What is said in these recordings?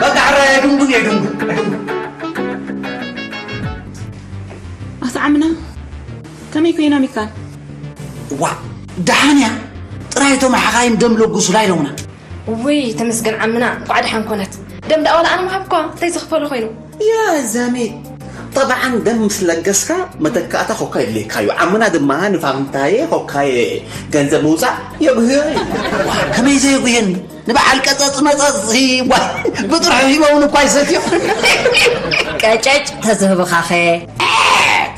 በቃ፣ ሕራይ፣ ድንጉ እየ፣ ድንጉ፣ ድንጉ። ኣስዓምና፣ ከመይ ኮይና ሚካል? ዋ፣ ደሓን እያ። ጥራይ እቶም ሓኻይም ደም ለጉሱላ ኢሎምና። ውይ፣ ተመስገን ዓምና፣ እንኳዕ ደሓን ኮነት። ደም ደኣ ዋላ ኣነ ምሃብኳ፣ እንታይ ዝኽፈሎ ኮይኑ? ያ ዛሜ፣ ጠብዓን ደም ምስ ለገስካ መተካእታ ኮካ የድልየካ እዩ። ዓምና ድማ ንፋንታየ ኮካየ ገንዘብ ምውፃእ የጉህዮ እዩ። ዋ፣ ከመይ ዘየጉህየኒ? ንበዓል ቀጸጽ መጸጽ ሂ-፣ ዋ፣ ብጥርሑ ሂቦውን እኳ ይሰትዮ። ቀጨጭ ተዝህብኻኸ?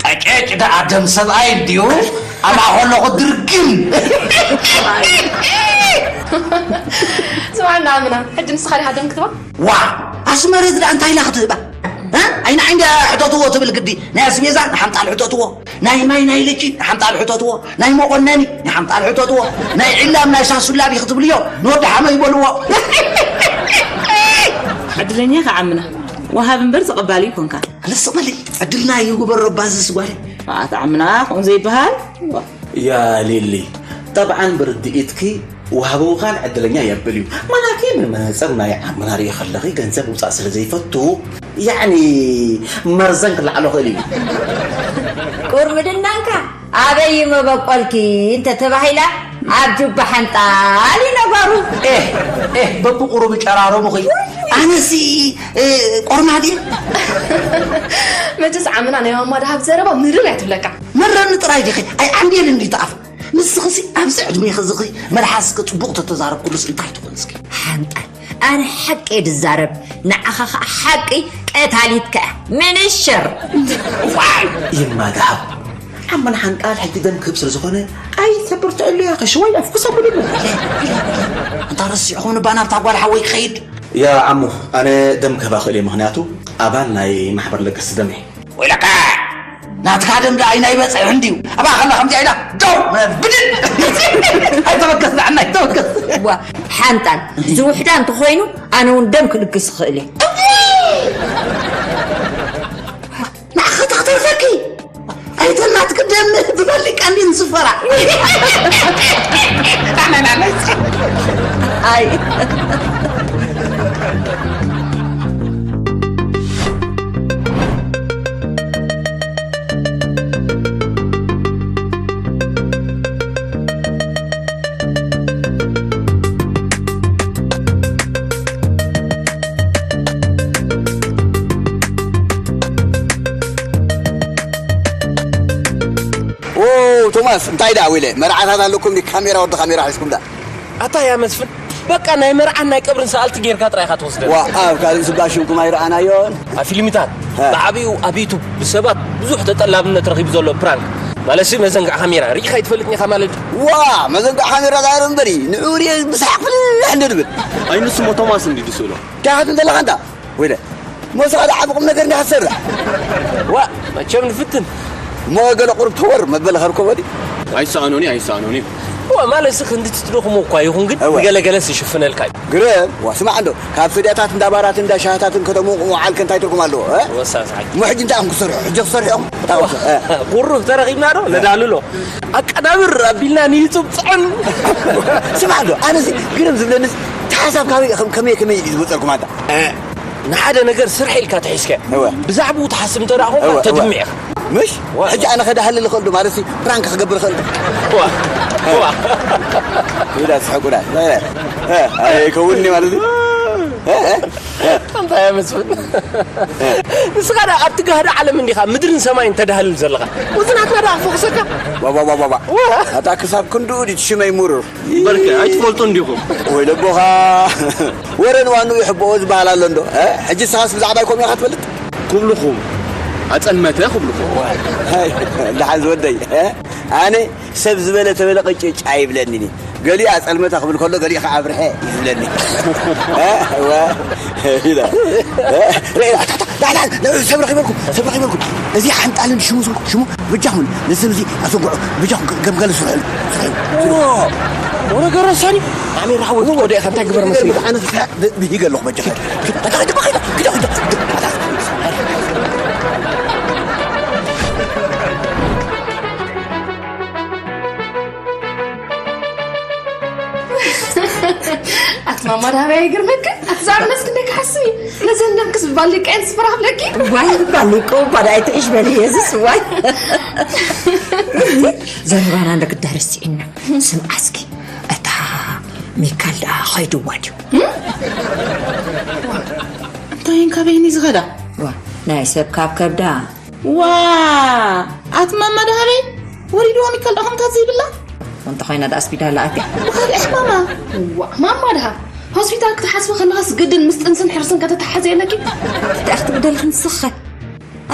ቀጨጭ ደኣ ደም ሰብኣይ እንድዩ። ኣብኣ ከለኹ ድርግም። ስማዕና ኣምና፣ ሕጂ ንስኻ ዲኻ ደም ክትባ? ዋ፣ ኣስመረት ደኣ እንታይ ኢላ ክትህባ? እ? ኣይና ዓይንዳ ሕተትዎ ትብል ግዲ። ናይ ኣስቤዛ ንሓምጣል ሕተትዎ። ናይ ማይ ናይ ልጂ ንሓምጣል ሕተትዎ። ናይ መቆነኒ ንሓምጣል ሕተትዎ። ናይ ዒላም ናይ ሳሱላቢ ክትብልዮ ንወዲ ሓመ ይበልዎ። ዕድለኛ ኢኻ ዓምና። ወሃቢ እምበር ተቐባሊ ይኮንካ። ልስቕ በሊ። ዕድልና ይግበሮ ባዝስ ጓለይ። ኣታ ዓምና ከምኡ ዘይበሃል። ያ ሊሊ፣ ጠብዓን ብርድኢትኪ ወሃቢ ምዃን ዕድለኛ የብል እዩ። ማላኪ ምን መነጽር ናይ ዓምና ርኢ ከለኺ ገንዘብ ውጻእ ስለ ዘይፈቱ፣ ያዕኒ መርዘን ክለዓሎ ክእል እዩ። ቁርምድናንካ ኣበይ መበቆልኪ እንተ ተባሂላ ኣብ ጁባ ሓንጣል እዩ ነገሩ። ኤህ፣ ኤህ፣ በብቁሩብ ጨራረሙኺ። ኣነሲ፣ እ፣ ቆርማድ እየ። መቸስ ዓምና ናይ ማማ ደሃብ ዘረባ ምርር እያ ትብለካ። መረኒ ጥራይ ዲኺ? ኣይ ዓንዴል እንዲ ተኣፍ። ንስኽሲ ኣብዚ ዕድሜኺ ዝኺ መልሓስኪ ጽቡቕ ተተዛረብኩሉስ እንታይ ትኾን እስኪ? ሓንጣል፣ ኣነ ሓቂ እየ ዝዛረብ፣ ንዓኻ ኸኣ ሓቂ ቀታሊትካ እያ። ምንሽር! ዋይ! ይማ ደሃብ። ዓመን ሓንጣል ሕጂ ደም ክህብ ስለ ዝኾነ ኣይተብርትዕሉ ኢኻ፣ ሽወይ ኣፍኩሰ ብሉሉ። ኣንታ ረሲዕኹም እባ ናብታ ጓል ሓወይ ክኸይድ። ያ ዓሙ፣ ኣነ ደም ክህባ ክእል እየ፣ ምኽንያቱ ኣባል ናይ ማሕበር ለገስቲ ደም እየ። ወይለካ! ናትካ ደም ደኣ ኣይናይ በጽሕ እንድዩ። ኣብኣ ከላ ከምዚኣ ኢላ ደው ብድድ። ኣይተበገስ ንዓና ኣይተበገስ። ዋ፣ ሓንጣል፣ ዝውሕዳ እንተኾይኑ ኣነ እውን ደም ክልግስ እኽእል እየ። ንዓኻ ተኽተርፈኪ። ኣይተናትክ ደም ብበሊቃ እንዲ ንስፈራ። ኣይ። ቶማስ፣ እንታይ ደኣ ወይለ፣ መርዓታት ኣለኩም ዲ ካሜራ፣ ወዲ ካሜራ ሒዝኩም ደኣ? ኣታ ያ መስፍን፣ በቃ ናይ መርዓን ናይ ቀብርን ሰኣልቲ ጌርካ ጥራይ ኢኻ ትወስደና። ዋ፣ ኣብ ካልእ ስባ ሽምኩም ኣይረኣናዮን። ኣብ ፊልምታት፣ እ። ብዓቢኡ ኣብ ዩቱብ ብሰባት ብዙሕ ተጠላብነት ረኺቡ ዘሎ ፕራንክ። ማለትሲ መዘንጋዕ ካሜራ ርኢኻ ኣይትፈልጥን ኢኻ ማለት ድዩ? ዋ፣ መዘንጋዕ ካሜራ ዳይረ እምበሪ፣ ንዑ ርየ ብሳሕቕ ፍልሕ እንድብል። ኣይ ንሱ እሞ ቶማስ እንዲ ድስእሎ። እንታይ ሓትም ዘለኻ እንታ? ወይለ፣ ሞሳኻ ዓቢ ቁም ነገር እንዲኻ ትሰርሕ። ዋ፣ መቸም ንፍትን። እሞ ገለ ቁሩብ ተወር መበለ ከርኮቦ ድዩ? ኣይሰኣኖን እዩ፣ ኣይሰኣኖን እዩ። ዋ፣ ማለትሲ ክንዲ ትትደኽሞ እኳ ይኹን ግን እወ። ንገለገለስ ይሽፍነልካ እዩ። ግርም፣ ዋ፣ ስማዕ እንዶ፣ ካብ ሰድያታት እንዳ ባራትን እንዳ ሻህታትን ከተሞቑ ምውዓልከ እንታይ ትርጉም ኣለዎ፣ እ? ወሳስዓይ። እሞ ሕጂ እንታይ እዮም ክሰርሑ? ሕጂ ክሰርሑ እዮም? እንታይ እዮም ክሰርሑ? እ። ቁሩብ ተረኺብና ዶ? ነዳልሎ። ኣቀናብር ኣቢልና ንዩቱብ ጥዕም። ስማዕ እንዶ፣ ኣነሲ ግርም ዝብለንስ፣ እቲ ሓሳብ ካበይ፣ ከመይ፣ ከመይ እዩ ዝመፀልኩም ኣንታ? እ። ንሓደ ነገር ስራሕ ኢልካ ተሒዝካዮ። እወ። ብዛዕባኡ ትሓስብ እንተ ደኣ ኾንካ እወ፣ እወ። ተድምዕ ኢኻ። ምሽ? እወ። ሕጂ ኣነ ከዳህልል እኽእል ዶ? ማለትሲ ፕራንክ ክገብር እኽእል ዶ? እወ። እወ። ኢላ ትስሕቁ ዳ? እ፣ እ፣ ኣይከውንኒ ማለት እዩ። እ፣ እ፣ እ። እንታይ እያ መስፍን? ንስኻ ደኣ ኣብቲ ጋህዲ ዓለም እንዲኻ ምድርን ሰማይን ተዳህልል ዘለኻ። እዚ ናትና ደኣ ክፈኽሰካ? ዋ፣ ዋ፣ ዋ፣ ዋ፣ ዋ። እወ። ኣታ ክሳብ ክንድኡ ድዩ ሽመይ ምሩር? በርከ ኣይትፈልጡ እንዲኹም። ወይ ለቦኻ። ወረ ንዋንኡ ይሕብኦ ዝበሃል ኣሎ እንዶ? እ? ሕጂ ንስኻስ ብዛዕባይ ከምኡ ኢኻ ትፈልጥ? ክብልኹም። ኣጸልመተ ክብልኹም። ኣይ፣ ደሓን ዝወደይ፣ እ? ኣነ ሰብ ዝበለ ተበለ ቅጭጭ ኣይብለንን። ገሊኡ ኣጸልመተ ክብል ከሎ፣ ገሊኡ ከዓ ኣብርሐ እዩ ዝብለኒ። እ? ወ-፣ ኢለ። እ? ርኤ፣ ኣታ፣ ኣታ፣ ዳዕዳዕ፣ ንዑ ሰብ ረኺበልኩም፣ ሰብ ረኺበልኩም። እዚ ሓንጣልን ሽሙ፣ ሽሙ፣ በጃኹም፣ ነዚ ሰብ እዚ ኣሰጉዑ፣ በጃኹም፣ ገምገል ስርሑ፣ ስርሑ። ዎ፣ ወረ ገረሰኒ፣ ኣሜራ ሓወይ፣ ወደ ኢኻ እንታይ ግበር መስሊ? ኣነ ብ-፣ ብሂገ ኣለኹ፣ በጃኻ። ኣታ፣ ኣታ፣ ኣታ፣ ኣታ፣ ኣታ፣ ኣታ። ኣቲ ማማ ዳህባይ ኣይገርመክን? ኣቲ ዛዕባ ነስ ክንደይ ክሓስብ እዩ። ነዘን ደምክስ ብባሊቃ እየን ዝፈራህ ብለኪ። ዋይ፣ ባሊቆ እባ ደኣ ኣይትሕሽ በሊ፣ የሱስ፣ ዋይ። ዘረባና እንዳ ክዳረስ ስዒና። ስምዓ እስኪ፣ እታ ሚካል ደኣ ኸይድዋ ድዩ? እንታይ እየን ካበይኒ ዝኸዳ? ዋ፣ ናይ ሰብ ካብ ከብዳ። ዋ፣ ኣቲ ማማ ደሃበይ፣ ወሪድዋ ሚካል ደኣ ከምታት ዘይብላ? እንተ ኾይና ደኣ ኣስቢዳ ኣላ ኣትያ። ብኻልእ ሕማማ። ዋ፣ ማማ ደሃብ፣ ሆስፒታል ክትሓስቢ ከለኻስ ግድን ምስ ጥንስን ሕርስን ከተተሓዚ ኣለኪ? እንታይ ክትብደልኪ ንስኸ?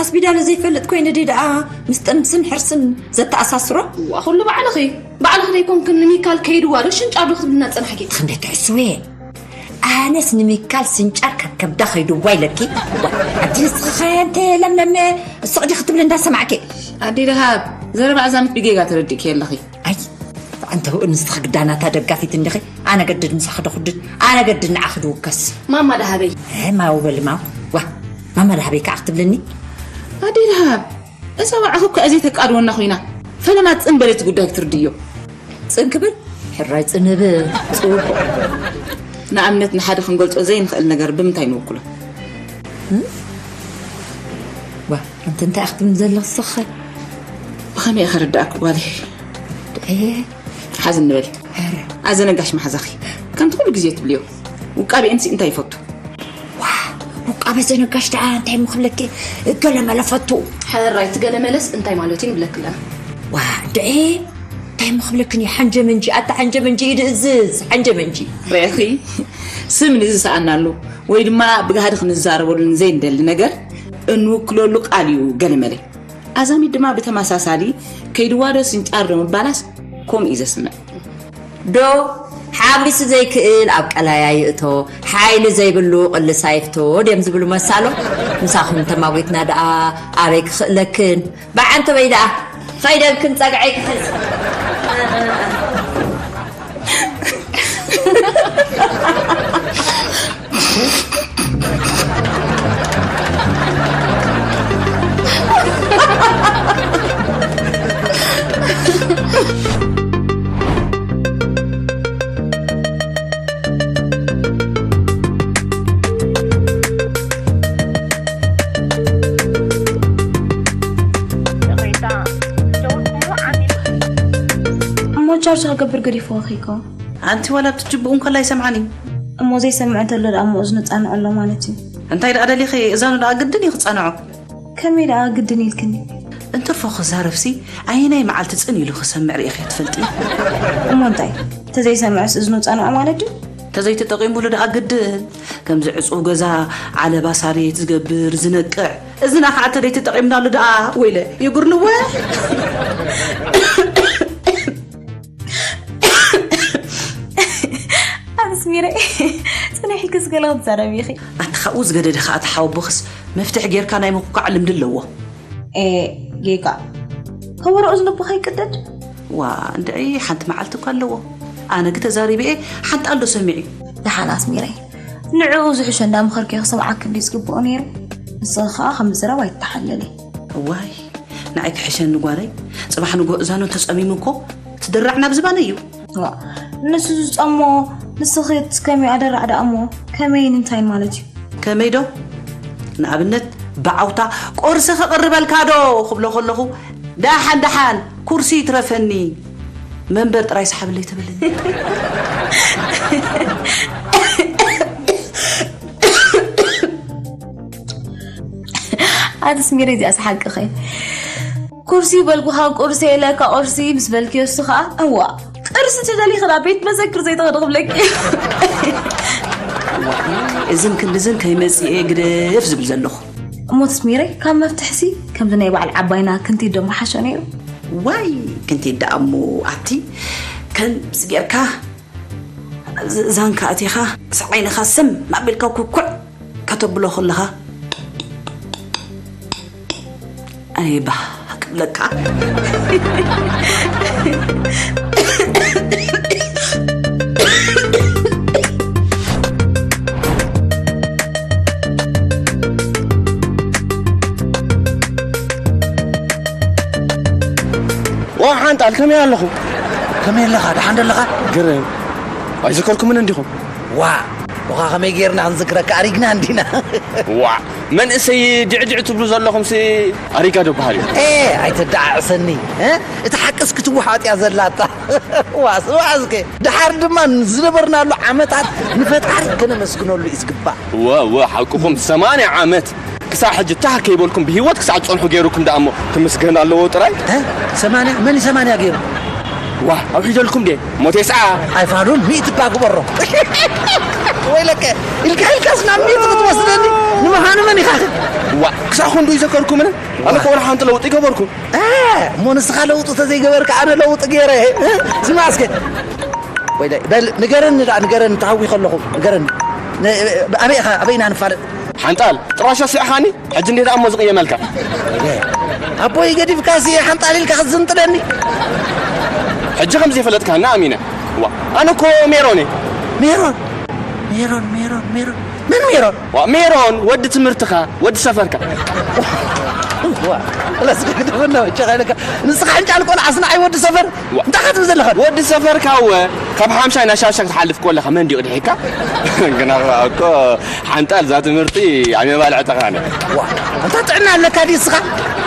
ኣስቢዳ ዘይፈልጥ ኮይነ ድየ ደኣ ምስ ጥንስን ሕርስን ዘተኣሳስሮ? ዋ፣ ኩሉ ባዕልኺ። ባዕልኺ ደይኮንክን ንሚካል ከይድዋ ዶ ሽንጫብ ዶ ክትብልና ጸናሕኪ? ክንደይ ትሕስዊ? ኣነስ ንሚካል ስንጫር ካብ ከብዳ ከይድዋ ኢለኪ። ዋ፣ ኣቲ ንስኺ ኸ እንተ ለምለመ ስቕ ዲኺ ክትብሊ እንዳሰማዕኪ? ኣዲ ደሃብ፣ ዘረባ ኣዛምት ብጌጋ ተረዲእኪ ኣለኺ። ኣይ፣ ኣንተ ንስኺ ግዳናታ ደጋፊት እንዲኺ። ኣነ ገድድ ምሳኺ ዶ ክድድ፣ ኣነ ገድድ ንዓኺ ድውከስ። ማማ ደሃበይ። እ፣ ማው በሊ ማው። ዋ፣ ማማ ደሃበይ ከዓ ክትብልኒ? ኣዲ ደሃብ፣ እዛ ወዓኺ እኮ እያ ዘይተቃድወና ኮይና። ፈለማ ጽን በለቲ ጉዳይ ክትርድዮ። ጽን ክብል? ሕራይ ጽን እብል። ጽቡቕ። ንኣብነት ንሓደ ክንገልጾ ዘይንኽእል ነገር ብምንታይ ንውክሎ? እ? ዋ፣ ኣንቲ እንታይ ክትብልኒ ዘለኺ ንስኺ? ብኸመይ እየ ከረድኣኪ ጓለይ? እ? ሓዝ እንበል። ኧረ። ኣዘነጋሽ መሓዛኺ። ከምቲ ኩሉ ግዜ ትብልዮ። ውቃቤ እንሲ እንታይ ይፈቱ? ዋ፣ ውቃበ ዘነጋሽ ደኣ እንታይ እሞ ክብለኪ፣ ገለመለ ፈቱ። ሕራይ፣ እቲ ገለመለስ እንታይ ማለት እዩ ንብለኪ ኣለና። ዋ፣ እንድዒ፣ እንታይ እሞ ክብለክን እዩ፣ ሓንጀመንጂ፣ ኣታ ሓንጀመንጂ፣ ኢድ እዝዝ፣ ሓንጀመንጂ። ርኢኺ፣ ስም ንዝሰኣናሉ ወይ ድማ ብጋህዲ ክንዛረበሉ ንዘይንደሊ ነገር እንውክለሉ ቃል እዩ ገለመለ። ኣዛሚት ድማ ብተመሳሳሊ ከይድዋ ዶ ስንጫር ዶ ምባላስ ከምኡ እዩ ዘስምዕ። ዶ ሓሚሱ ዘይክእል ኣብ ቀላይ ኣይእቶ፣ ሓይሊ ዘይብሉ ቅልስ ኣይፍቶ ድዮም ዝብሉ መሳሎ? ምሳኹም ተማጒትና ደኣ ኣበይ ክኽእለክን? ብዓንተበይ ደኣ ኸይደልክን ጸግዐይ ክሕዝ። እሞ ቻርጅ ክገብር ገዲፍዎ ከይከውን። ኣንቲ ዋላ ብትጅብኡ እንከላ ይሰምዓኒ። እሞ ዘይሰምዕ እንተሎ ደኣ እሞ እዝኑ ጻንዖ ኣሎ ማለት እዩ። እንታይ ደኣ ደሊኺ? እዛኑ ደኣ ግድን እዩ ክጻንዖ። ከመይ ደኣ ግድን ኢልክኒ? እንትርፎ ክዛረብሲ ኣየናይ መዓልቲ ጽን ኢሉ ክሰምዕ ርኢኺ ትፈልጢ? እሞ እንታይ? ተዘይሰምዕስ እዝኑ ጸንዖ ማለት ድዩ? ተዘይተጠቒሙሉ ደኣ ግድን ከምዚ ዕጹው ገዛ ዓለባ ሳሬት ዝገብር ዝነቅዕ እዝና ከዓ ተዘይተጠቒምናሉ ደኣ ወይለ ይጉርንወ። ኣስሚረ ጽንሕ ኢልክስ ገለ ክትዛረቢ ኢኺ። ኣቲ ካብኡ ዝገደደ ከዓ ተሓወቦኽስ መፍትሒ ጌርካ ናይ ምኩካዕ ልምዲ ኣለዎ። ኤ ጌጋ ከበሮ እዝኒ ኣቦኻ ይቅደድ። ዋ እንድዒ ሓንቲ መዓልቲ እኳ ኣለዎ። ኣነ ግ ተዛሪበ እየ ሓንጣል ዶ ሰሚዑ። ደሓን ኣስሚረይ ንዕኡ ዝሕሾ እንዳምኸርክዮ ክሰምዓኪ እንድዩ ዝግብኦ ነይሩ። ንስኺ ከዓ ከም ምዝራብ ኣይተሓለሊ። እዋይ ንዓይ ክሕሸኒ ጓለይ። ጽባሕ ንግሆ እዛኑ እንተጸሚሙ እኮ ትድራዕ ናብ ዝባነ እዩ። ዋ ንሱ ዝጸሞ ንስኺ ከመይ ኣደራዕ ደኣ እሞ ከመይን እንታይን ማለት እዩ። ከመይ ዶ ንኣብነት ብዓውታ ቁርሲ ክቕርበልካ ዶ ክብሎ ከለኹ ዳሓን ዳሓን ኩርሲ ይትረፈኒ መንበር ጥራይ ስሓብለይ ትብለኒ። ኣቲ ስሚረ እዚኣ ስሓቅኸ ኩርሲ በልኩኻ ቁርሲ የለካ ቁርሲ ምስ በልክዮ እሱ ኸዓ እዋ ቅርሲ ትደሊ ኸዳ ቤት መዘክር ዘይተኸደ ክብለኪ። እዝን ክንድዝን ከይመፅኤ ግደፍ ዝብል ዘለኹ። እሞ ተስሚረይ ካብ መፍትሕሲ ከምዚ ናይ በዓል ዓባይና ክንቲት ዶ ምሓሾ ነይሩ? ዋይ ክንቲት ደኣ እሞ ኣቲ ከምዚ ጌርካ ዛንካ ኣቲኻ ምስ ዓይንኻ ስም ናቢልካ ኩኩዕ ከተብሎ ከለኻ ኣይ ባህ ክብለካ። ዋ ሓንጣል ከመይ ኣለኹ? ከመይ ኣለኻ? ደሓን ደለኻ? ግርም ኣይዘከርኩምን እንዲኹም። ዋ ብኻ ከመይ ጌርና ክንዝክረካ ኣሪግና እንዲና። ዋ መንእሰይ ጅዕጅዕ ትብሉ ዘለኹምሲ ኣሪጋ ዶ በሃል እዩ? ኤ ኣይተደዓዕሰኒ። እ? እቲ ሓቅስ ክትወሓጥ እያ ዘላታ። ዋ ስማዕ እስከ። ደሓር ድማ ንዝነበርናሉ ዓመታት ንፈጣሪ ከነመስግነሉ እዩ ዝግባእ። እወ እወ ሓቅኹም ሰማንያ ዓመት ክሳብ ሕጂ ታህ ከይበልኩም ብህይወት ክሳብ ትጸንሑ ገይሩኩም ደኣ እሞ ክምስገን ኣለዎ ጥራይ። እ? ሰማንያ መን እዩ ሰማንያ ገይሩ? ዋ ኣውሒደልኩም ድየ ሞቴ ሰዓ ኣይፋሉን ሚእቲ እባ ግበሮ። ወይለከ ኢልካ ኢልካስ ናብ ሚእቲ ክትወስደኒ ንምዃኑ መን ኢኻ? ዋ ክሳብ ክንዱ ይዘከርኩምን ኣነ ከ ወላ ሓንቲ ለውጢ ይገበርኩ። እ፣ እሞ ንስኻ ለውጢ ተዘይገበርካ ኣነ ለውጢ ገይረ። እ፣ ስማ እስከ ወይ ዳይ በል ንገረኒ ደኣ ንገረኒ ተሃዊኸ ኣለኹ ንገረኒ። ን- ኣበይ ኢኻ ኣበይ ኢና ንፋለጥ? ሓንጣል ጥራሾ ስዕኻኒ ሕጂ እንዴ ደኣ እሞ ዝቕየመልካ። ኣቦይ ገዲፍካ ሲ ሓንጣል ኢልካ ክትዝንጥለኒ። ሕጂ ከም ዘይፈለጥካና ኣሚነ። ዋ ኣነ እኮ ሜሮን እየ። ሜሮን ሜሮን ሜሮን ሜሮን መን ሜሮን? ዋ ሜሮን ወዲ ትምህርትኻ ወዲ ሰፈርካ። ዋ ለስ ግደፈና ወቸኻ ኢለካ ንስኻ ሕንጫል ቆልዓ ስናዓይ ወዲ ሰፈር ዋ። እንታይ ክትብል ዘለኻ? ወዲ ሰፈርካ እወ ካብ ሓምሻይ ናብ ሻሻ ክትሓልፍ ከለኻ መን ድዩ ቅድሒካ? ግና እኮ ሓንጣል እዛ ትምህርቲ ኣይ መባልዕትኻነ። ዋ ኣንታ ጥዕና ኣለካ ድዩ እስኻ?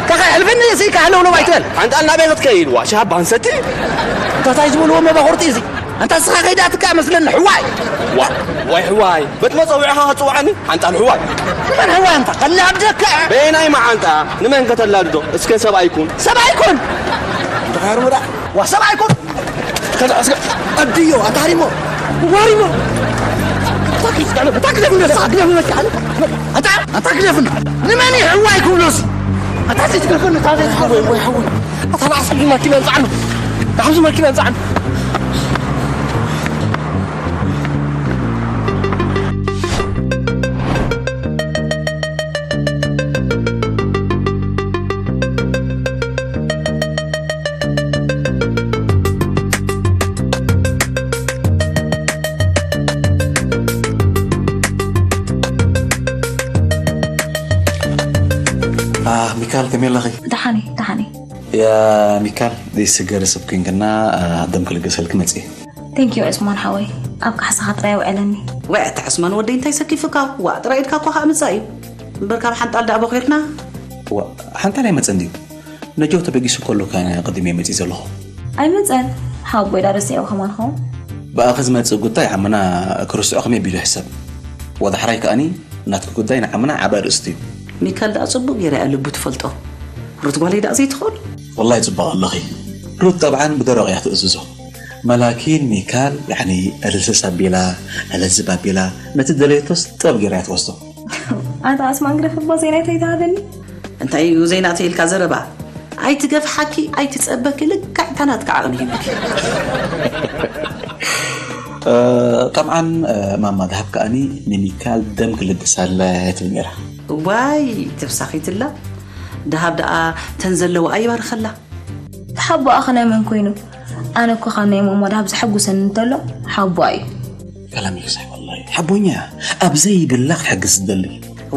ካኻ ሕልፈኒ ስኢካ ሃለውለው ኣይትበል። ሓንጣል ናበይ ክትከይድ ዋ ሻሃባ ክንሰቲ? እንታይ ዝበልዎ መባኹርቲ እዚ? ኣንታ እስኻ ከይዳ ትካ መስለኒ ሕዋይ። ዋ ዋይ ሕዋይ በቲ መጸውዒኻ ክትጽውዓኒ ሓንጣል ሕዋይ። ንመን ሕዋይ ኣንታ ከላብደካ። በየናይ መዓንጣ ንመን ከተላድዶ እስከ ሰብኣይ ኩን። ሰብኣይ ኩን። እንተኻርሙ ደኣ ዋ ሰብኣይ ኩን። ከዛ እስከ ኣድዮ ኣታ ሃሪሞ ዋሪሞ። ኣታ ክስቀለ ኣታ ክደፍን ደስ ኣታ ክደፍን ደስ ኣታ ኣታ ክደፍን ንመን ይሕዋይ ኩብሎስ ኣታ ዘይትገብር ኣታ ዘይትገብር ወይ ወይ ሓወይ ኣታ ንዓስብ ማኪና ንጻዕኑ ንዓስብ ማኪና ንጻዕኑ። ሚካል ከመይ ኣለኺ? ደሓን እየ፣ ደሓን እየ። ያ ሚካል፣ ዘይስገር ሰብ ኮይንክና፣ ደም ክልገሰልኪ መጽእ። Thank you ዑስማን ሓወይ፣ ኣብ ካሕሳኻ ጥራይ ኣውዕለኒ። ወይ ኣታ ዑስማን ወደይ እንታይ ሰኪፉካ? ዋእ ጥራይ ኢድካ እኳ ከኣ ምጻእ እዩ። እምበር ካብ ሓንጣል ደኣ ቦኺርና። ዋ ሓንጣል ኣይመጸን ድዩ? ነጀው ተበጊሱ ከሎ ከ ቅድም እየ መጺእ ዘለኹ። ኣይመጸን። ሓወቦይ ዳ ረሲዕዎ ከማን ኸውን። ብኣኺ ዝመጽእ ጉዳይ ዓምና ክርስዖ ከመይ ቢሉ ይሕሰብ? ወዳሕራይ ከኣኒ ናትኪ ጉዳይ ንዓምና ዓቢ ኣርእስቲ እዩ። ሚካል ደኣ ጽቡቕ ገይራ እያ ልቡ ትፈልጦ። ሩት ጓለይ ደኣ ዘይትኾን? ወላሂ ጽቡቕ ኣለኺ። ሩት ጠብዓን ብደረቕ እያ ትእዝዞ። መላኪን ሚካል ያኒ እልስስ ኣቢላ እለዝብ ኣቢላ ነቲ ደለየቶስ ጠብ ገይራ እያ ትወስዶ። ኣታ ኣስማን ግደፍ እባ ዜና ተይትሃበኒ። እንታይ እዩ ዜና ተይልካ ዘረባ? ኣይትገፍሓኪ ኣይትጸበኪ፣ ልክዕ እታ ናትካ ዓቕሚ ሂብኪ። ጠብዓን ማማ ድሃብ ከኣኒ ንሚካል ደም ክልግስ ኣለ ትብል ነይራ። ዋይ ተብሳኺትላ። ደሃብ ደኣ ተን ዘለዋ ኣይባርኸላ። ሓቦኣ ኸ ናይ መን ኮይኑ? ኣነ እኮ ካብ ናይ ማማ ደሃብ ዘሐጉሰኒ እንተሎ ሓቦኣ እዩ። ከላም ይክሳይ ወላሂ ሓቦኛ ኣብ ዘይብላ ክትሕግዝ ዝደሊ።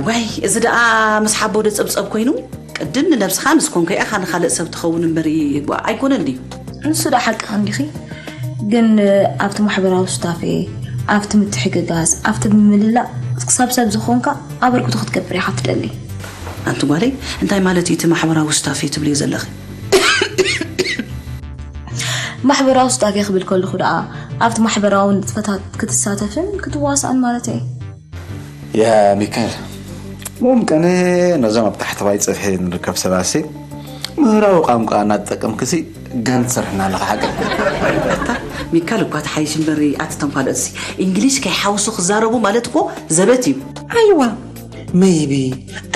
ዋይ እዚ ደኣ ምስ ሓቦ ዶ ጸብጸብ ኮይኑ? ቅድም ንነብስኻ ምስ ኮንካ ኢኻ ንኻልእ ሰብ ትኸውን እምበር ጓ ኣይኮነን ድዩ? ንሱ ዶ ሓቅኺ እንዲኺ፣ ግን ኣብቲ ማሕበራዊ ሱታፌ፣ ኣብቲ ምትሕግጋዝ፣ ኣብቲ ብምልላእ ክሳብ ሰብ ዝኾንካ ኣበርክቶ ክትገብር ኢኻ ትደሊ። ኣንቲ ጓለይ እንታይ ማለት እዩ እቲ ማሕበራዊ ሱታፌ ትብልዮ ዘለኺ? ማሕበራዊ ሱታፌ ክብል ከለኹ ደኣ ኣብቲ ማሕበራዊ ንጥፈታት ክትሳተፍን ክትዋሳእን ማለት እየ። ያ ሚካኤል፣ ሞምቀነ ነዞም ኣብ ታሕተዋይ ጽፍሒ ንርከብ ሰባሲ ምህራዊ ቋንቋ እናተጠቀምክሲ ጋን ትሰርሕና ኣለኻ ሓቂ። ሚካል እኳ ተሓይሽ እምበር ኣቲ ተንኳልኦትሲ እንግሊሽ ከይሓውሱ ክዛረቡ ማለት እኮ ዘበት እዩ። ኣይዋ maybe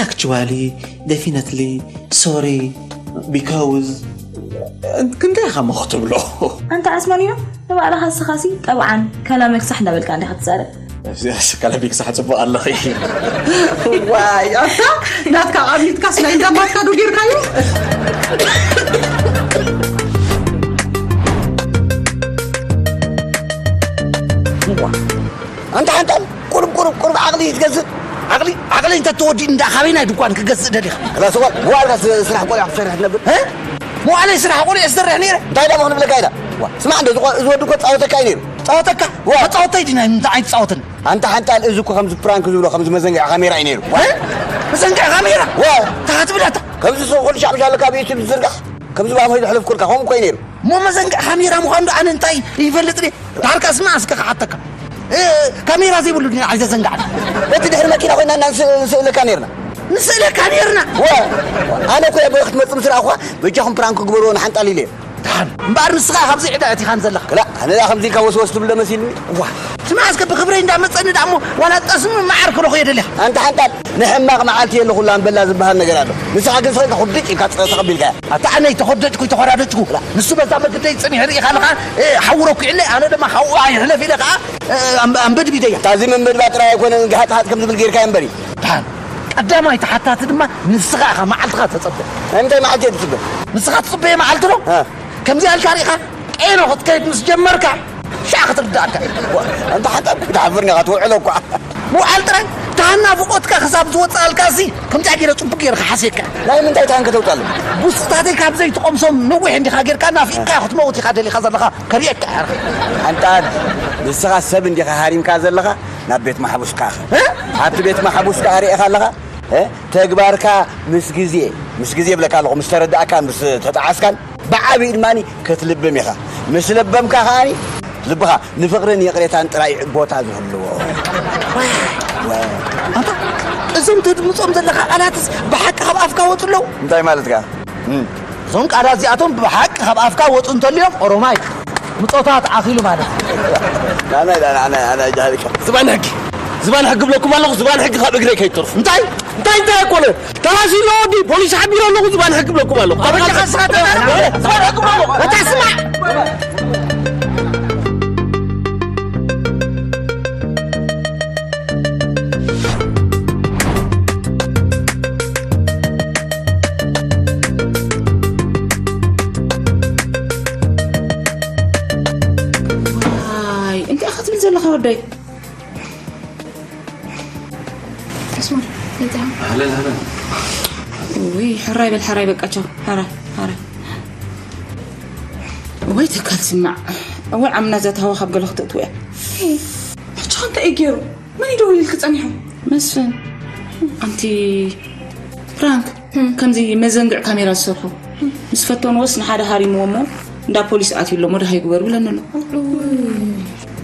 actually definitely sorry because ክንደይ ኢኻ ሞ ክትብሎ? ኣንታ ዓስማኒኖ ንባዕልኻ ንስኻሲ ጠብዓን ከላመክሳሕ እንዳበልካ እንዲኻ ትዛረብ። ከለቢክሳሕ ጽቡቕ ኣለኺ። ዋይ ኣታ ናትካ ዓሚትካስ ናይ እንዳማትካ ዶ ጌርካዮ? ኣንታ ሓንጣል ቁሩብ ቁሩብ ቁሩብ ዓቕሊ ትገዝእ። ዓቕሊ ዓቕሊ እንተተወዲኡ እንዳ ካበይ ናይ ድኳን ክገዝእ ደሊኻ? ራስ እዋን ዋልካ ስራሕ ቆልዓ ክትሰርሕ ትነብር። እ? መዋዕለይ ስራሕ ቆልዓ ዝሰርሕ ነይረ። እንታይ ደሞ ክንብለካ ኢላ? ዋ፣ ስማዕ እንዶ ዝቆ- እዚ ወዲ እኮ ጻወተካ እዩ ነይሩ። ጻወተካ? ዋ። ጻወተይ ድና እንታይ ኣይትጻወትን? ኣንታ ሓንጣል እዚ እኮ ከምዚ ፕራንክ ዝብሎ ከምዚ መዘንግዒ ካሜራ እዩ ነይሩ። ዋ። እ? መዘንግዒ ካሜራ? ዋ። እንታይ ክትብል ኣታ? ከምዚ ሰው ኩሉ ሻዕብሻ ኣለካ ብዩቱብ ዝዝርጋሕ ከምዚ ባሞ ይዝሕለፍ ኩልካ ከምኡ እኮ እዩ ነይሩ። እሞ መዘንግዒ ካሜራ ምዃኑ ዶ ኣነ እንታይ ይፈልጥ ድየ? ዳርካ ስማ እስከ ክሓተካ። እ፣ ካሜራ ዘይብሉ ድና ኣይዘዘንጋዕና። በቲ ድሕሪ መኪና ኮይና እና ንስ- ንስእለካ ነርና። ንስእለካ ነርና። ወ ኣነ እኮ እየ ክትመጽእ ምስ ረኣኹዋ በጃኹም ፕራንክ ግበርዎ ንሓንጣል ኢለ እየ። ደሓን እምበኣር ንስኻ ካብዚ ዕዳ እቲኻን ዘለኻ። ክላ ኣነ ዳ ከምዚ ኢልካ ወስወስ ትብሎ መሲልኒ። ዋ ስማ እስከ ብክብረይ እንዳመጸኒ ደኣ እሞ ዋላ ጠስሚ መዓር ክረኹ የደልያ። ኣንታ ሓንጣል ንሕማቕ መዓልቲ የለ ኩላ እምበላ ዝበሃል ነገር ኣሎ። ንስኻ ግን ስኻ ኢልካ ኩብድጭ ኢልካ ጸ- ተቐቢልካያ። ኣታ ኣነይ ተኾደጭኩ ተኾራደጭኩ። ንሱ በዛ መገደይ ጽኒሕ ርኢኻ ኣለኻ። እ፣ ሓውሮ ኩዕለ ኣነ ድማ ሓውኣ ይሕለፍ ኢለ ከዓ እ፣ ኣም- ኣንበድቢደያ። ታዚ ምንብድባ ጥራይ ኣይኮነን ግሓጥሓጥ ከም ዝብል ጌርካ እምበሪ። ደሓን ቀዳማይ ተሓታቲ ድማ ንስኻ ኢኻ መዓልትኻ ተጸበ። እንታይ መዓልቲ እየ ትጽበ? ንስኻ ትጽበየ መዓልቲ ዶ? እ። ከምዚ ኣልካ ርኢኻ ቄኖ ክትከይድ ምስ ጀመርካ ሻዕ ክትርዳእካ። ዋ፣ ኣንታ ሓንጣል ክትሓፍርኒ ኢኻ ትውዕሎ እኳ። ምውዓል ጥራይ እታ ናፍቖትካ ክሳብ ዝወጽኣልካ ሲ ከምዚኣ ገይረ ጽቡቅ ገይረ ክሓስየካ። ናይ ምንታይ ታን ከተውጻሉ? ቡስታተይ ካብ ዘይትቐምሶም ነዊሕ እንዲኻ ጌርካ ናፊቕካ ክትመውት ኢኻ ደሊኻ ዘለኻ ከርእየካ ኢኻ። ሓንጣል ንስኻ ሰብ እንዲኻ ሃሪምካ ዘለኻ ናብ ቤት ማሕቡስ ከኣ። እ? ኣብቲ ቤት ማሕቡስ ከኣ ርእኻ ኣለኻ። እ? ተግባርካ ምስ ግዜ ምስ ግዜ ብለካ ኣለኹ ምስ ተረዳእካን ምስ ተጠዓስካን ብዓብዩ ድማ ከትልብም ኢኻ። ምስ ለበምካ ከኣ ልብኻ ንፍቕርን ይቕሬታን ጥራይ ቦታ ዝህልዎ። ኣንታ እዞም ተድምፆም ዘለኻ ቃላትስ ብሓቂ ካብ ኣፍካ ወፁ ኣለዉ። እንታይ ማለትካ? እዞም ቃላት እዚኣቶም ብሓቂ ካብ ኣፍካ ወፁ እንተልዮም ኦሮማይ ምፆታት ዓኺሉ ማለት እዩ። ናናይ ናናይ ናናይ ጃሃሊካ ዝባን ሕጊ ዝባን ሕጊ ብለኩም ኣለኹ። ዝባን ሕጊ ካብ እግረይ ከይትርፉ። እንታይ እንታይ እንታይ ኣይኮነ ተባሲሎ ወዲ ፖሊስ ሓቢሮ ኣለኹ። ዝባን ሕጊ ብለኩም ኣለኹ። ኣብ ሕጊ ዝባን ሕጊ ብለኹ። ኣታ ስማዕ እንታይ ኢኻ ትብል ዘለኻ ወደይ? ኣስማር እንታይ? ኣህለን ኣህለን። ውይ ሕራይ በል ሕራይ በቃ ቻው። ሕራይ ሕራይ። ወይ ተካል ስማዕ። እወ ዓምና እዛ ተሃዋ ካብ ገለ ክተእትዎ እያ። ሕጂ እንታይ እዩ ገይሩ? መን እዩ ደዊሉልኪ ጸኒሑ? መስፍን ኣንቲ ፕራንክ ከምዚ መዘንግዕ ካሜራ ዝሰርሑ ምስ ፈተንዎስ ንሓደ ሃሪምዎ እሞ እንዳ ፖሊስ ኣትዩ ኣሎ ሞድሃይ ግበሩ ብለኒ ኣሎ።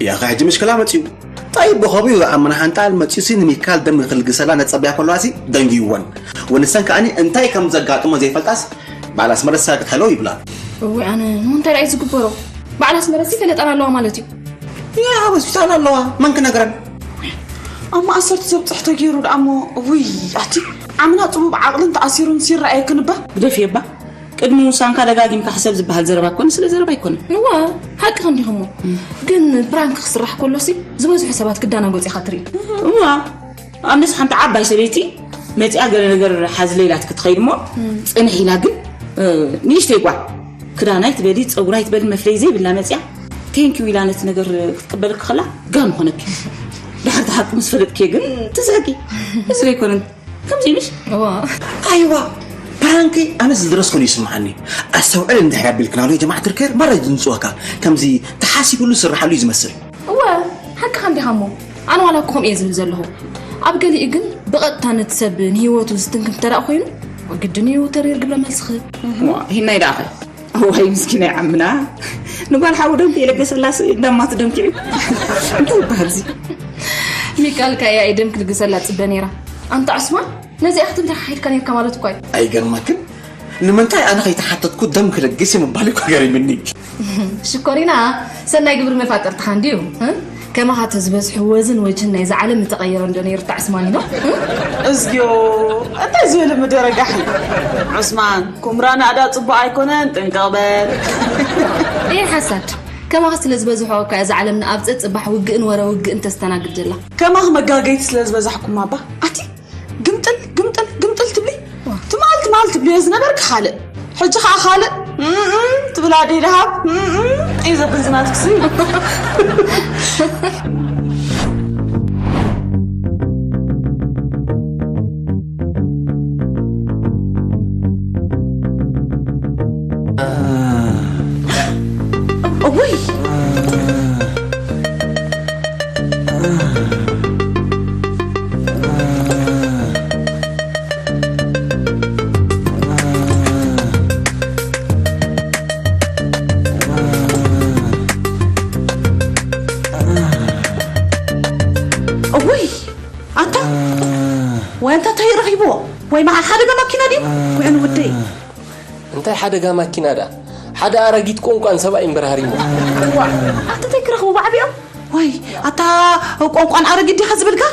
ያኸ ሕጂ ምሽክላ መፅዩ እንታይ ብኸቢኡ ዝኣመና ሓንጣል መጺኡሲ ንሚካል ደም ክልግሰላ ነጸብያ ከለዋሲ ደንጊይወን። ወንሰን ከኣኒ እንታይ ከም ዘጋጥሞ ዘይፈልጣስ በዓል ኣስመረሳ ክትሕለው ይብላ። እዊ ኣነ ንምንታይ ደኣ እዩ ዝግበሮ? በዓል ኣስመረሲ ፈለጠን ኣለዋ ማለት እዩ። ያ ኣብ ሆስፒታል ኣለዋ፣ መን ክነግረን? ኣብ ማእሰርቲ ዘብፅሕ ተገይሩ ደኣ እሞ። ውይ ኣቲ ዓምና ፅቡብ ዓቕልን ተኣሲሩን ሲረኣየክን እባ። ግደፍዮ እባ። ቅድሚ ውሳንካ ደጋጊምካ ሕሰብ ዝበሃል ዘረባ እኮ ንስለ ዘረባ ኣይኮነን። እዋ ሓቅኻ እንዲኹሞ። ግን ፕራንክ ክስራሕ ከሎሲ ዝበዝሑ ሰባት ክዳናጎፅ ኢኻ ትርኢ። እዋ ኣነስ ሓንቲ ዓባይ ሰበይቲ መፂኣ ገለ ነገር ሓዝለ ኢላት ክትኸይድ እሞ ፅንሕ ኢላ ግን እ፣ ንእሽተይ ጓል ክዳናይ ትበሊ ፀጉራይ ትበሊ መፍለይ ዘይብላ መፂኣ ቴንኪው ኢላ ነቲ ነገር ክትቅበልክ ከላ ጋም ኾነኪ። ድሕርቲ ሓቂ ምስ ፈለጥክዮ ግን ትስሕቂ። እዚ ዘይኮነን ከምዚ ኢልሽ። እዋ ኣይዋ ፕራንክ ኣነ ዝደረስኩን ይስምዓኒ። ኣስተውዕል እንድሕር ኣቢልክናሉ ጀማዕት ርከር ማራ ዝንፅወካ ከምዚ ተሓሲብሉ ዝስርሓሉ እዩ ዝመስል። እወ ሓቅኻ እንዲኻ እሞ ኣነ ዋላ እኮ ከምኡ እየ ዝብል ዘለኹ። ኣብ ገሊኡ ግን ብቐጥታ ነቲ ሰብ ንህይወቱ ዝትንክፍ እንተ ደኣ ኮይኑ ግድን እዩ ተሪር ግብረ መልሲ ክህብ። ሂናይ ደኣ ኸ እዋይ ምስኪናይ ዓምና ንጓል ሓው ደምኪ የለገሰላ ስእሊ ደማ ትደምኪ እዩ። እንታይ ይበሃል እዚ? ሚካል ከኣ እያ ደም ክልግሰላ ጽበ ነይራ። ኣንታ ዑስማን ነዚኣ ክትብል ተሓሒድካ ነይርካ ማለት እኳ እዩ። ኣይገርመክን? ንምንታይ ኣነ ከይተሓተትኩ ደም ክለግስ እየ ምባል እኳ ገሪምኒ። ሽኮሪና ሰናይ ግብሪ መፋጠርትኻ እንድዩ። ከማኻ ተዝበዝሑ ወዝን ወጅህን ናይዛ ዓለም ምተቐየረ እንዶ ነይሩ እታ ዑስማን ኢሎ። እዝግዮ እንታይ ዝበለ መደረጋሕ እዩ። ዑስማን ኩምራ ናእዳ ጽቡቕ ኣይኮነን ጥንቅቕ በል። እየ ሓሳድ ከማኻ ስለ ዝበዝሖ እኳ እዛ ዓለምና ኣብ ጸጽባሕ ውግእን ወረ ውግእን ተስተናግድ ዘላ። ከማኽ መጋገይቲ ስለ ዝበዛሕኩም ኣባ ኣቲ ግምጥል ግምጥል ግምጥል ትብሊ ትማል ትማል ትብልዮ ዝነበርክ ካልእ ሕጂ ከዓ ካልእ እም፣ እም፣ ትብል ኣደይ ደሃብ እም፣ እም፣ እዩ ዘብል ዝናትክሲ። እውይ እውይ ኣንታ ወይ ኣንታ እንታይ ረኺብዎ ወይ መዓል ሓደጋ ማኪና ድዩ? ውዕን ውደይ እንታይ ሓደጋ ማኪና ደኣ ሓደ ኣረጊት ቆንቋን ሰብኣይ እምበር ሃሪሞ። ዋ ኣንታ እንታይ ክረኽቡ ብዓቢኦም? ወይ ኣታ ቆንቋን ኣረጊት ዲኻ ዝብልካ?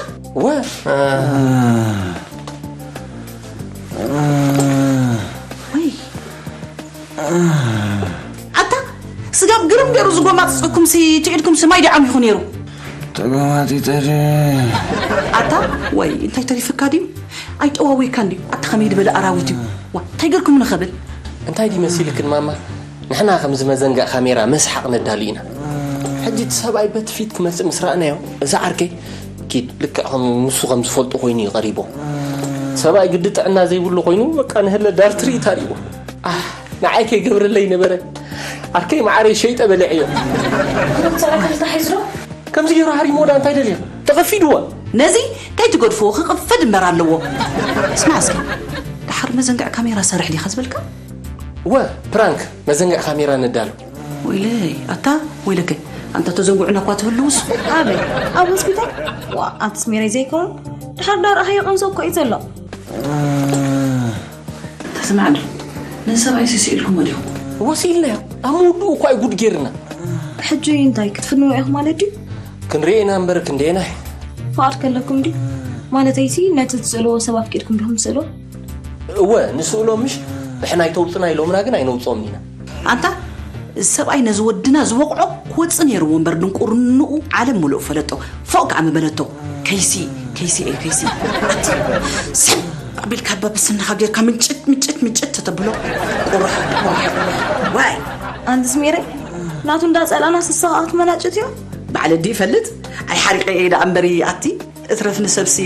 ወ ወይ ኣታ ስጋብ ግርም ገይሩ ዝጎማፅፅኩምሲ ትዒድኩምሲ ማይ ዲዓም ይኹ ነይሩ። ተጎማጢጠ ድየ? ኣታ ወይ እንታይ ተሪፍካ ድዩ? ኣይጠዋዊካን ድዩ? ኣታ ከመይ ዝበለ ኣራዊት እዩ? ዋ እንታይ ገርኩም ንኸብል እንታይ ድዩ መሲልክን ማማ? ንሕና ከምዚ መዘንግዕ ካሜራ መስሓቕ ነዳሉ ኢና። ሕጂ እቲ ሰብኣይ በቲ ፊት ክመጽእ ምስ ረኣናዮ፣ እዚ ዓርከይ ኪድ ልክዕ ከም ንሱ ከም ዝፈልጦ ኮይኑ እዩ ቀሪቦ። ሰብኣይ ግዲ ጥዕና ዘይብሉ ኮይኑ በቃ ንህለ ዳር ትርኢት ኣሪዎ። ኣህ ንዓይ ከይገብረለይ ነበረ። ዓርከይ መዓረይ ሸይጠ በሊዐዮ። ብሩክ ሰብኣይ ከምዚ ተታሒዙ ዶ? ከምዚ ገይሩ ሃሪሞ ዳ እንታይ ደልዮ? ተቐፊድዎ። ነዚ ከይትገድፍዎ ክቕፈድ እምበር ኣለዎ። ስማዕ እስኪ፣ ደሓር መዘንግዕ ካሜራ ሰርሕ ዲኻ ዝበልካ? ወ ፕራንክ መዘንግዕ ካሜራ ነዳሉ። ወይለይ ኣታ ወይለከይ፣ ኣንታ ተዘንጉዕና እኳ ትህልውስ። ኣበይ? ኣብ ሆስፒታል? ዋ ኣንትስ ሜረይ ዘይኮን ድሓር ዳር ኣህዮ ቀምሶ እኮ እዩ ዘሎ። ተስማዕ ዶ? ነዚ ሰብኣይ ስኢልኩሞ ዲኹም? ወሲልናዮ ኣብ መወድኡ እኳ እዩ ጉድ ጌርና። ሕጂ እንታይ ክትፍንዎ ኢኹም ማለት ድዩ? ክንሪኤና እምበር ክንደየናይ። ፍቓድ ከለኩም ድዩ? ማለተይሲ ነቲ ትስእልዎ ሰብ ኣፍቂድኩም ዲኹም ትስእልዎ? እወ ንስእሎም ምሽ ንሕና ኣይተውፅና ኢሎምና ግን ኣይነውፅኦም ኢና። ኣንታ ሰብኣይ ነዚ ወድና ዝወቕዖ ክወፅእ ነይርዎ እምበር ድንቁርንኡ ዓለም ሙሉእ ፈለጦ። ፎቕ ከዓ ምበለቶ። ከይሲ ከይሲ እየ ከይሲ። ኣቲ ሰብ ኣቢልካ በብስንኻ ጌርካ ምንጭት ምንጭት ምንጭት ተተብሎ። ቁሩሕ ቁሩሕ ቁሩሕ። ዋይ ኣንትስ ሜረይ ናቱ እንዳፀላና ስስኻ ክትመናጭት እዮ። ባዕለ ድዩ ይፈልጥ? ኣይሓሪቀ እየ ደኣ እምበሪ ኣቲ እትረፍ ንሰብሲ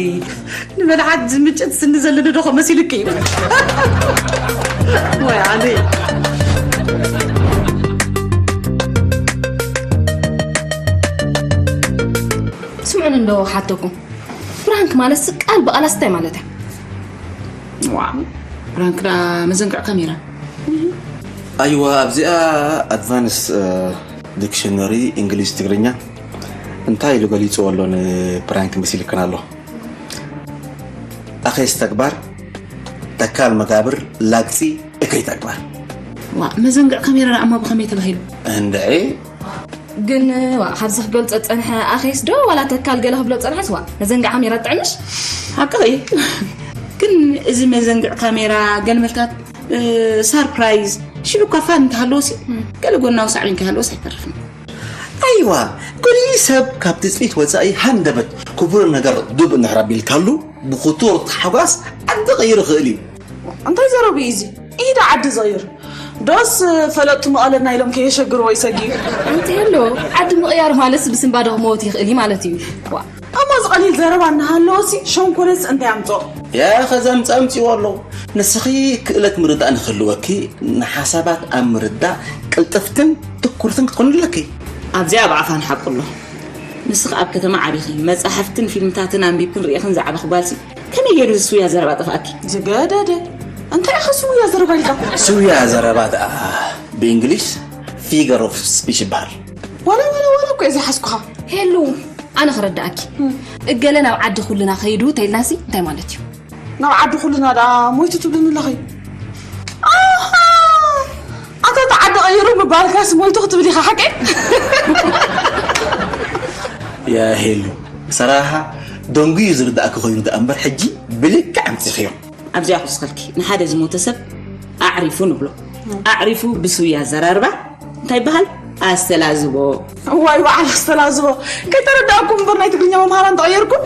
ንመድሓት ዝምጭት ስኒ ዘለኒ ዶ መሲልኪ እዩ? ወይ ኣነ ስምዑን እንዶ ሓተኩም ፕራንክ ማለት ቃል ብቓላስ እንታይ ማለት እያ? ዋ ፕራንክ ዳ መዘንግዕ ካሜራ ኣይዋ ኣብዚኣ ኣድቫንስ ዲክሽነሪ እንግሊዝ ትግርኛ እንታይ ኢሉ ገሊጽዎ ኣሎ ንፕራንክ መሲልክን ኣሎ? ኣኼስ ተግባር፣ ተካል መጋብር፣ ላግጺ፣ እከይ ተግባር። ዋ፣ መዘንግዕ ካሜራ ደኣ እሞ ብኸመይ ተባሂሉ? እንድዒ። ግን ዋ፣ ካብዚ ክገልጾ ዝጸንሐ ኣኼስ ዶ ዋላ ተካል ገለ ክብሎ ዝጸንሐስ? ዋ፣ መዘንግዕ ካሜራ ትጥዕምሽ? ሓቅኺ። ግን እዚ መዘንግዕ ካሜራ ገልመልታት፣ እ፣ ሳርፕራይዝ፣ ሽዑ እኳ ፋን እንተሃለወሲ፣ ገለ ጎናዊ ሳዕቤን ከይሃለወስ ኣይተርፍን። ኣይዋ፣ ገሊኡ ሰብ ካብ ትጽቢት ወጻኢ ሃንደበት ክቡር ነገር ዱብ እንድሕር ኣቢልካሉ፣ ብኽቱር ታሕጓስ ዓዲ ክቕይር ይኽእል እዩ። እንታይ ዘረቡ እዩ እዚ? ኢዳ ዓዲ ዝቕይር ዶስ ፈለጥቱ መቐለና ኢሎም ከየሸግርዎ ይሰጊ። ኣንቲ ኣሎ ዓዲ ምቕያር ማለትስ ብስንባደ ክመወት ይኽእል እዩ ማለት እዩ። ዋ፣ እሞ እዚ ቀሊል ዘረባ እናሃለወሲ ሸንኮለስ እንታይ ኣምፅኦ? ያ ኸዛ ምጻ ኣምጺዎ ኣሎ። ንስኺ ክእለት ምርዳእ ንክህልወኪ፣ ንሓሳባት ኣብ ምርዳእ ቅልጥፍትን ትኩርትን ክትኮኒ ኣለኪ። ኣብዚኣ ብኣፋን ሓቁ ኣሎ። ንስኺ ኣብ ከተማ ዓቢኺ፣ መጻሕፍትን ፊልምታትን ኣንቢብክን ርኢኽን ዝዓበኺ ጓልሲ፣ ከመይ ገይሩ እዚ ስውያ ዘረባ ጠፍኣኪ? ዝገደደ። እንታይ ኢኻ ስውያ ዘረባ ኢልካ? ስውያ ዘረባ ደኣ ብእንግሊሽ ፊገር ኦፍ ስፒች ይበሃል። ዋላ ዋላ ዋላ እኮ እየ ዝሓዝኩኻ። ሄሉ፣ ኣነ ክረዳእኪ። እገለ ናብ ዓዲ ኩልና ከይዱ ተይልናሲ እንታይ ማለት እዩ? ናብ ዓዲ ኩልና ደኣ ሞይቱ ትብልኒ ኣለኺ? ኣታ እቲ ዓዲ ቀይሩ ምባልካስ ሞይቱ ክትብል ኢኻ ሓቀይ? ያ ሄሉ፣ ሰራሓ ደንጉዩ ዝርዳእኪ ኮይኑ ደኣ እምበር ሕጂ ብልክዕ ኣምጺኽዮ። ኣብዚኣ ክውስኸልኪ፣ ንሓደ ዝሞተ ሰብ ኣዕሪፉ ንብሎ። ኣዕሪፉ ብስውያ ኣዘራርባ እንታይ ይበሃል? ኣስተላዝቦ። እዋይ በዓል ኣስተላዝቦ። ከይተረዳእኩም እምበር ናይ ትግርኛ መምሃራን ተቐየርኩም።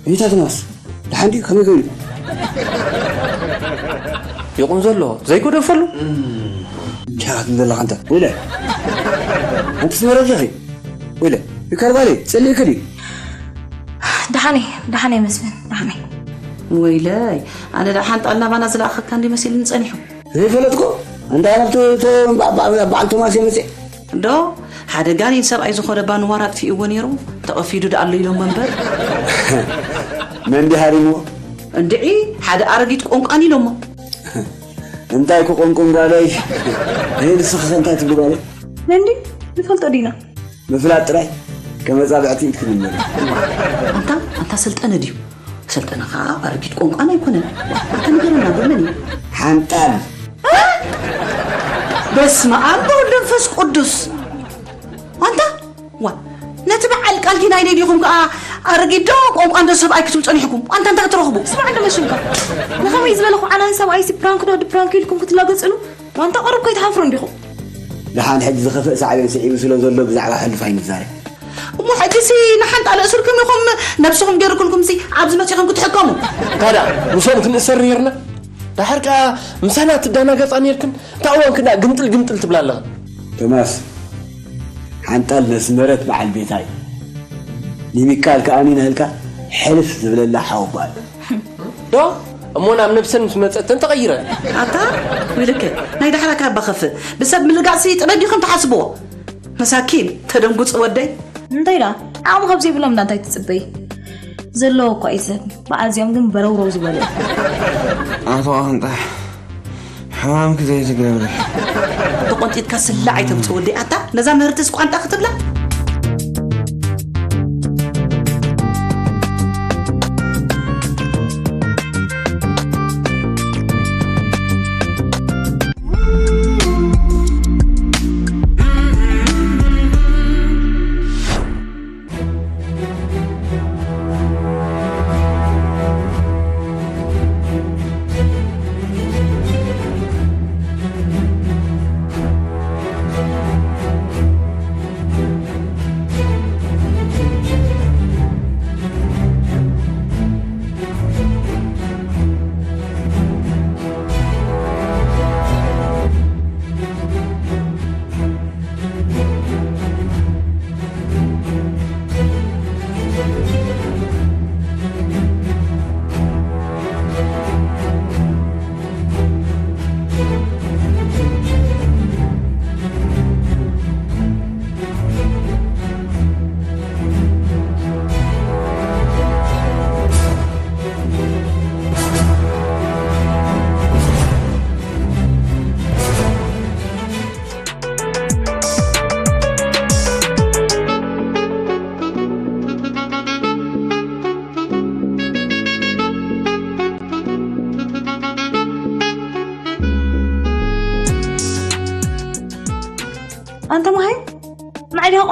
እንታይ ትማስ? ደሓን ድዩ? ከመይ ኮይኑ? ይቑም ዘሎ ዘይጎደፈሉ። እንታይ ትብል ዘለኻ ኣንተ? ወይለ። ኣንቲ ስመረት ኢኺ? ወይለ። ይከርባለይ፣ ጸሊእኪ ድዩ? ደሓነይ፣ ደሓነይ መስፍን፣ ደሓነይ። ወይለይ፣ ኣነ ደኣ ሓንጣል ናባና ዝለኣኸካ እንዲ መሲልኒ ጸኒሑ። ዘይፈለጥኩ እንታይ ናብቲ በዓል ቶማስ እየ መፅእ ዶ ሓደ ጋኔን ሰብኣይ ዝኾነ ባንዋር ኣጥፊእዎ ነይሩ ተቐፊዱ ደኣ ኣሎ ኢሎሞ እምበር መን ድሃሪሞ እንድዒ ሓደ ኣረጊት ቆንቋን ኢሎሞ እንታይ ክቆንቁን ጓለይ ንስኽኸ እንታይ ትብሉ ጓለይ መን ድዩ ንፈልጦ ዲና ምፍላጥ ጥራይ ከመፃብዕቲ ኢድ ክንመል ኣንታ ኣንታ ሰልጠነ ድዩ ሰልጠነ ከዓ ኣረጊት ቆንቋን ኣይኮነን ኣንታ ንገረና ብመን እዩ ሓንጣል በስመ ኣብ በወልድ መንፈስ ቅዱስ ኣንታ ዋ ነቲ በዓል ቃል ኪዳይ ደሊኹም ከዓ ኣረጊት ዶ ቆንቋ እንዶ ሰብኣይ ክትብሉ ፀኒሕኩም ኣንታ እንታይ ክትረኽቡ ስማዕ እንዶ መሽንካ ንኸመይ ዝበለ ኩዓናን ሰብኣይሲ ፕራንክ ዶ ድፕራንክ ኢልኩም ክትላገፅሉ ዋንታ ቐርብ ከይትሓፍሩ እንዲኹም ደሓን ሕጂ ዝኸፍእ ሳዕቤን ስዒቡ ስለ ዘሎ ብዛዕባ ሕሉፍ ኣይንዛረብ እሞ ሕጂሲ ንሓንጣ ለእሱርኩም ኢኹም ነብስኹም ገይርኩልኩምሲ ኣብዚ መፂኹም ክትሕከሙ እንታይ ደኣ ምሶም ክንእሰር ነይርና ዳሕር ከዓ ምሳና ትዳናገፃ ነይርክን እንታይ እዋን ክንዳ ግምጥል ግምጥል ትብላ ኣለኽን ቶማስ ሓንጣል ነስመረት በዓል ቤታ እዩ። ንሚካል ከኣ ንህልካ ሕልፍ ዝብለላ ሓወቦ ኣሎ። ዶ እሞ ናብ ነብሰን ምስ መጸተን ተቐይረን። ኣታ ክብልክ ናይ ዳሕራካ ኣባ ከፍእ ብሰብ ምልጋጽ ጥበብ ዲኹም ትሓስብዎ። መሳኪን ተደንጉጽ ወደይ። እንታይ ዳ ዓቕሚ ካብ ዘይብሎም እንዳ እንታይ ትጽበይ? ዘለዎ እኳ እዩ ሰብ በዓል እዚኦም ግን በረውረው ዝበሉ እዮም። ኣቶ ቃንጣ ሕማምኪ ዘይትገብሪ ተቆንጢጥካ ስላዕ ኣይተምፅ ወዲ ኣታ ነዛ ምህርትስ ቋንጣ ክትብላ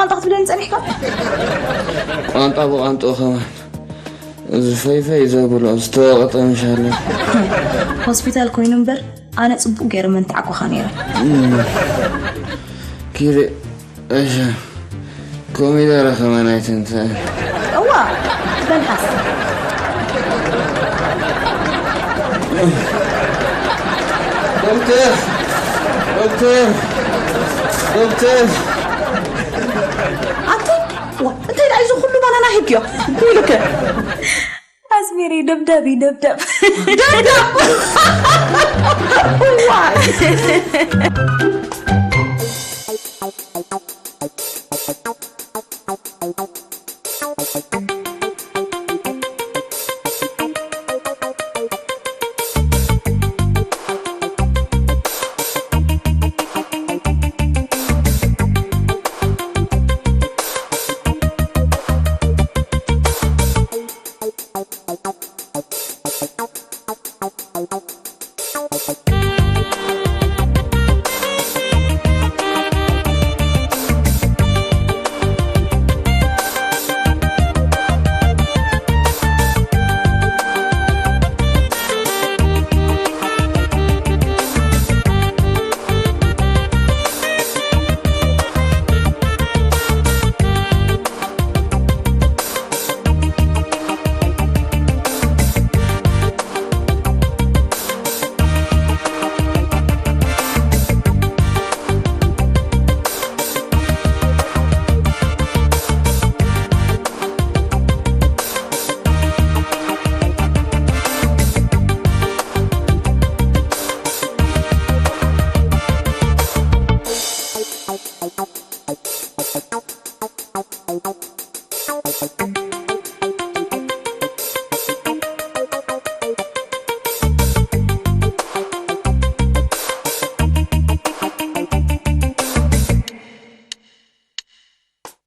ቃንጣ ክትብለኒ ጸኒሕካ? ቋንጣ ብቋንጣ ከማን። እዚ ፈይፈይ ዘብሎ ዝተወቐጠ ምሻለ። ሆስፒታል ኮይኑ እምበር ኣነ ጽቡቕ ገይረ መንትዓኩኻ ነይረ። ኪደ እሺ፣ ኮሚደረ ከማን ኣይትንሳእን። እዋ፣ በልሓስ። ዶክተር፣ ዶክተር፣ ዶክተር። ኣቲ፣ ዋ፣ እንታይ ደኣ እዚ ኩሉ ባናና ሂብክዮ? እንታይ ኢሉክ? ኣስሜሪ ደብዳብ እዩ፣ ደብዳብ። ደብዳብ። ዋ።